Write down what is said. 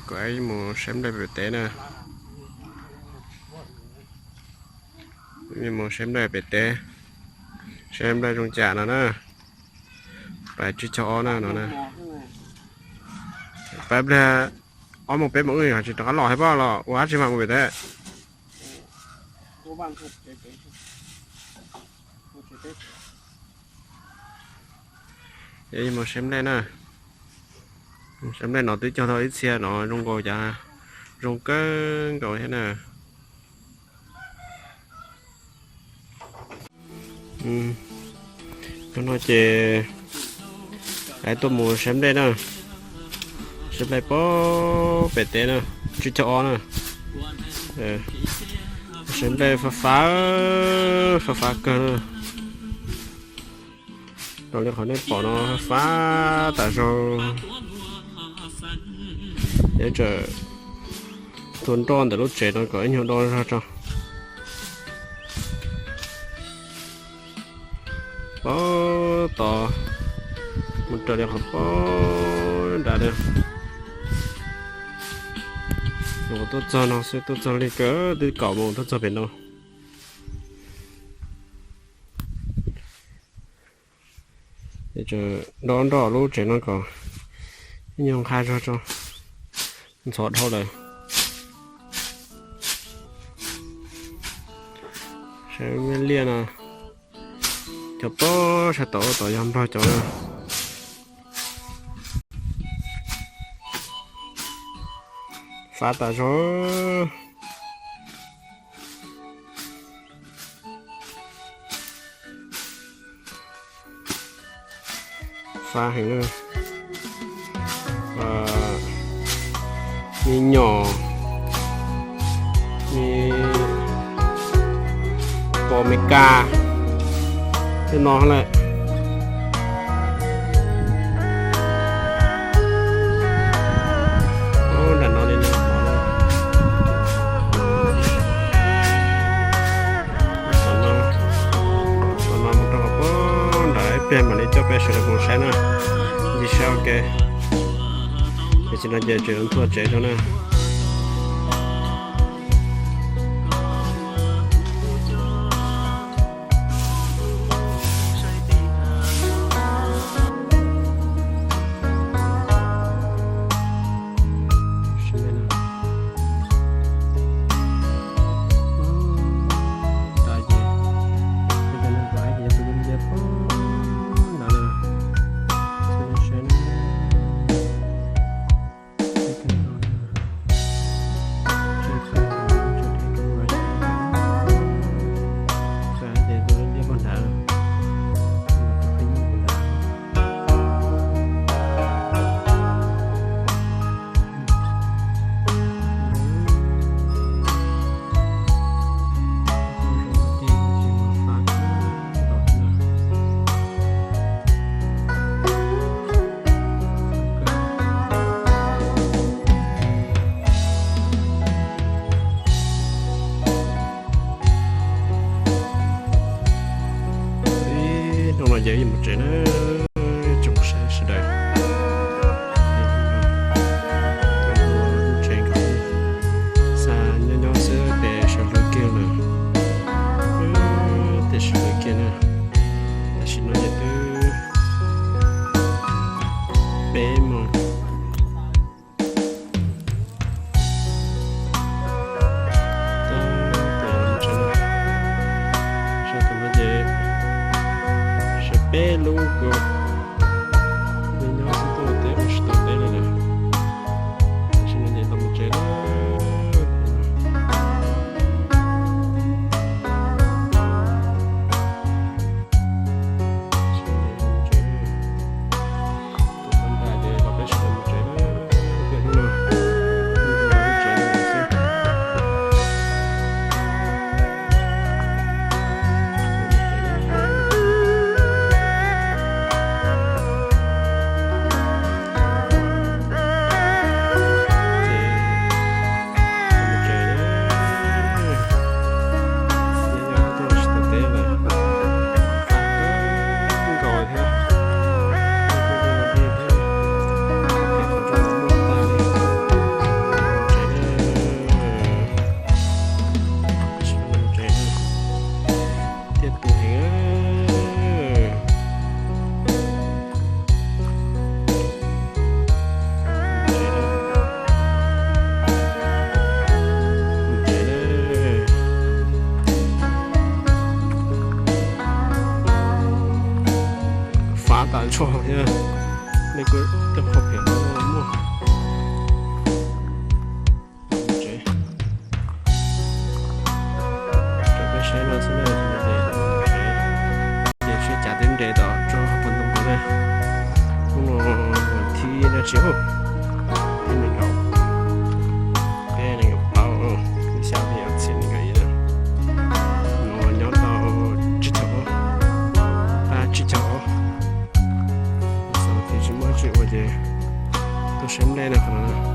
Kuv mus saib nplej pem teb na. Mus saib nplej pem teb, saib nplej zoo cas no na. Pais tsib caug ob na no na. Pais pliag ob moos peb moos wb tsis rov qab los thiab pob los ua dab tsi mas mus pem teb. Mus saib nplej na. Saib nplej no twb cog tau ib txhia no zoo nkaus cas, zoo kawg nkaus thiab na. Hnub no ces tuaj mus saib nplej na, saib nplej pem teb na, tsib caug ob na. Saib nplej fab fab, fab fab kawg na. Raws li qhov nej pom no fab fab tas zog. Ces tseem tua nroj ntawm lub tsev no kom ib nyuag do zog tso. Pob tod mus raws li qhov pob nrad na. Tuaj txog no xwb, tuaj txog li kawg twb kaum moos tuaj txog pem no. Ces tseem do nroj lub tsev no kom ib nyuag nqha zog tso, ntxhov dhau lawm. Saib me liaj no, cov pob sab tod tod yog nplog cov na. Fab tas zog. Fab heev na. Me nyuam, me pos Amelikas tej no lawm. Nram no li no, qhov no mus rau qhov pob nrad ib pliag mam li coj peb sawv daws mus saib na. Ncig saib ua ke. Ces tsis no ces tseem nthuav tsev rau na. Ua ces tuaj saib nplej no qhov no.